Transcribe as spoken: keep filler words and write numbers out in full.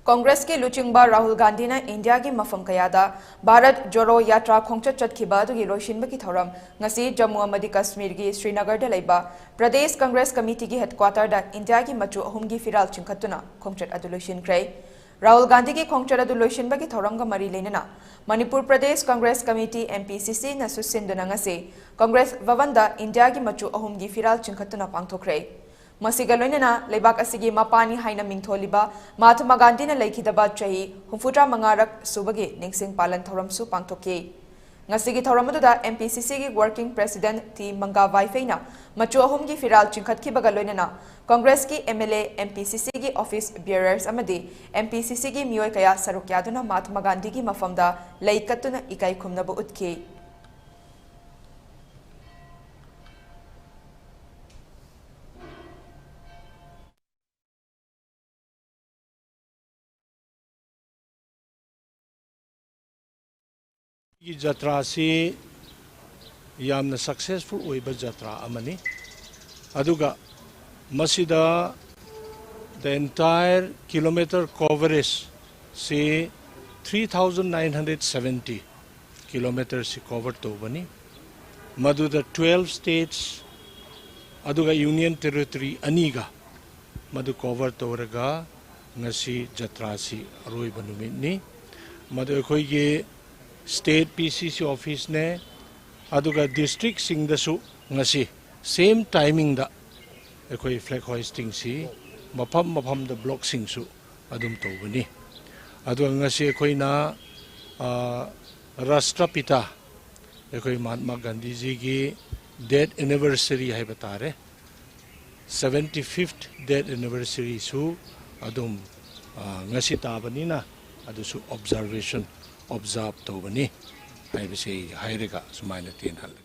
ꯀꯣꯡꯒ꯭ꯔꯦꯁꯀꯤ ꯂꯨꯆꯤꯡꯕ ꯔꯥꯍꯨꯜ ꯒꯥꯟꯙꯤꯅ ꯏꯟꯗꯤꯌꯥꯒꯤ ꯃꯐꯝ ꯀꯌꯥꯗ ꯚꯥꯔꯠ ꯖꯣꯔꯣ ꯌꯥꯇ꯭ꯔꯥ ꯈꯣꯡꯆꯠ ꯆꯠꯈꯤꯕ ꯑꯗꯨꯒꯤ ꯂꯣꯏꯁꯤꯟꯕꯒꯤ ꯊꯧꯔꯝ ꯉꯁꯤ ꯖꯝꯃꯨ ꯑꯃꯗꯤ ꯀꯥꯁꯃꯤꯔꯒꯤ ꯁ꯭ꯔꯤꯅꯒꯔꯗ ꯂꯩꯕ ꯄ꯭ꯔꯗꯦꯁ ꯀꯪꯒ꯭ꯔꯦꯁ ꯀꯃꯤꯇꯤꯒꯤ ꯍꯦꯗꯀ꯭ꯋꯥꯇꯔꯗ ꯏꯟꯗꯤꯌꯥꯒꯤ ꯃꯆꯨ ꯑꯍꯨꯝꯒꯤ ꯐꯤꯔꯥꯜ ꯆꯤꯡꯈꯠꯇꯨꯅ ꯈꯣꯡꯆꯠ ꯑꯗꯨ ꯂꯣꯏꯁꯤꯟꯈ꯭ꯔꯦ꯫ ꯔꯥꯍꯨꯜ ꯒꯥꯟꯙꯤꯒꯤ ꯈꯣꯡꯆꯠ ꯑꯗꯨ ꯂꯣꯏꯁꯤꯟꯕꯒꯤ ꯊꯧꯔꯝꯒ ꯃꯔꯤ ꯂꯩꯅꯅ Manipur Pradesh Congress committee, M P C C, ꯅꯁꯨ ꯁꯤꯟꯗꯨꯅ ꯉꯁꯤ ꯀꯪꯒ꯭ꯔꯦꯁ ꯚꯕꯟꯗ ꯏꯟꯗꯤꯌꯥꯒꯤ ꯃꯆꯨ ꯑꯍꯨꯝꯒꯤ ꯐꯤꯔꯥꯜ ꯆꯤꯡꯈꯠꯇꯨꯅ ꯄꯥꯡꯊꯣꯛꯈ꯭ꯔꯦ꯫ ꯃꯁꯤꯒ ꯂꯣꯏꯅꯅ ꯂꯩꯕꯥꯛ ꯑꯁꯤꯒꯤ ꯃꯄꯥꯅꯤ ꯍꯥꯏꯅ ꯃꯤꯡꯊꯣꯜꯂꯤꯕ ꯃꯍꯥꯇꯃꯥ ꯒꯥꯟꯙꯤꯅ ꯂꯩꯈꯤꯗꯕ ꯆꯍꯤ ꯍꯨꯝꯐꯨꯇꯔꯥ ꯃꯉꯥꯔꯛ ꯁꯨꯕꯒꯤ ꯅꯤꯡꯁꯤꯡ ꯄꯥꯂꯟ ꯊꯧꯔꯝꯁꯨ ꯄꯥꯡꯊꯣꯛꯈꯤ꯫ ꯉꯁꯤꯒꯤ ꯊꯧꯔꯝ ꯑꯗꯨꯗ M P C C ꯒꯤ working president ꯇꯤ ꯃꯪꯒꯥ ꯕꯥꯏꯐꯩꯅ ꯃꯆꯨ ꯑꯍꯨꯝꯒꯤ ꯐꯤꯔꯥꯜ ꯆꯤꯡꯈꯠꯈꯤꯕꯒ ꯂꯣꯏꯅꯅ ꯀꯪꯒ꯭ꯔꯦꯁꯀꯤ M L A, M P C C ꯒꯤ office bearers ꯑꯃꯗꯤ M P C C ꯒꯤ ꯃꯤꯑꯣꯏ ꯀꯌꯥ ꯁꯔꯨꯛ ꯌꯥꯗꯨꯅ ꯃꯍꯥꯇꯃꯥ ꯒꯥꯟꯙꯤꯒꯤ ꯃꯐꯝꯗ ꯂꯩ ꯀꯠꯇꯨꯅ ꯏꯀꯥꯏ ꯈꯨꯝꯅꯕ ꯎꯠꯈꯤ꯫ ꯒꯤ ꯖꯇ꯭ꯔꯥꯁꯤ ꯌꯥꯝꯅ successful ꯑꯣꯏꯕ ꯖꯇ꯭ꯔꯥ ꯑꯃꯅꯤ꯫ ꯑꯗꯨꯒ ꯃꯁꯤꯗ the entire kilometer coverage ꯁꯤ three thousand nine hundred seventy kilometer ꯁꯤ cover ꯇꯧꯕꯅꯤ꯫ ꯃꯗꯨꯗ twelve states ꯑꯗꯨꯒ union territory ꯑꯅꯤꯒ ꯃꯗꯨ cover ꯇꯧꯔꯒ ꯉꯁꯤ ꯖꯇ꯭ꯔꯥꯁꯤ ꯑꯔꯣꯏꯕ ꯅꯨꯃꯤꯠꯅꯤ꯫ ꯃꯗꯨ ꯑꯩꯈꯣꯏꯒꯤ state P C C office ꯅꯦ, ꯑꯗꯨꯒ district ꯁꯤꯡꯗꯁꯨ ꯉꯁꯤ same timing ꯗ ꯑꯩꯈꯣꯏ flag hoisting ꯁꯤ ꯃꯐꯝ ꯃꯐꯝꯗ block ꯁꯤꯡꯁꯨ ꯑꯗꯨꯝ ꯇꯧꯕꯅꯤ꯫ ꯑꯗꯨꯒ ꯉꯁꯤ ꯑꯩꯈꯣꯏꯅ, ꯑ, ꯔꯥꯁꯇ꯭ꯔꯄꯤꯇꯥ ꯑꯩꯈꯣꯏ ꯃꯍꯥꯠꯃꯥ ꯒꯥꯟꯙꯤꯖꯤꯒꯤ death anniversary ꯍꯥꯏꯕ ꯇꯥꯔꯦ, seventy fifth death anniversary ꯁꯨ ꯑꯗꯨꯝ, ꯑ, ꯉꯁꯤ ꯇꯥꯕꯅꯤꯅ ꯑꯗꯨꯁꯨ observation, observe ꯇꯧꯕꯅꯤ ꯍꯥꯏꯕꯁꯤ ꯍꯥꯏꯔꯒ ꯁꯨꯃꯥꯏꯅ ꯇꯦꯟꯍꯜꯂꯦ꯫